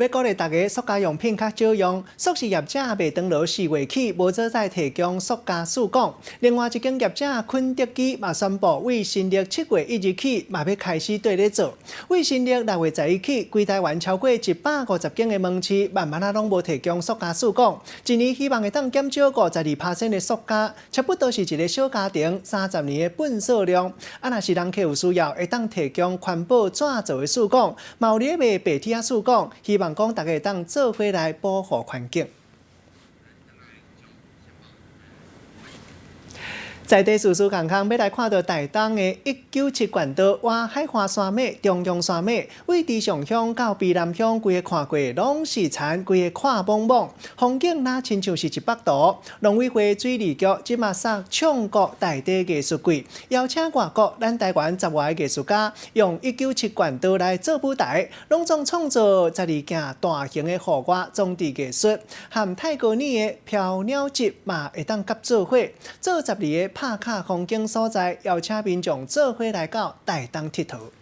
欲鼓勵大家塑膠用品較少用，速食業者麥當勞4月起無做再提供塑膠試管。另外一間業者肯德基嘛宣布，對新曆7月1日起嘛欲開始綴咧做。對新曆6月11起，規台灣超過150間的門市，慢慢仔攏無提供塑膠試管。一年希望會當減少52%的塑膠，差不多是一个小家庭30年的糞掃量。啊，若是人客有需要，會當提供環保紙做的試管，嘛有咧賣白鐵仔試管，希望講大家會當做伙來保護環境。在地事事共康，欲來看著台東的197冠道，倚海岸山脈、中央山脈，對池上鄉到卑南鄉，規个看過攏是田，規个看莽莽，風景若親像是一幅圖。農委會水利局這馬設唱國在地藝術季，邀請外國、咱台灣十外个藝術家，用197冠道來做舞台，攏總創造12件大型的戶外裝置藝術，和泰戈爾的飄鳥集嘛會當佮做伙，做12个拍卡風景所在，邀請民眾做伙來到台東𨑨迌。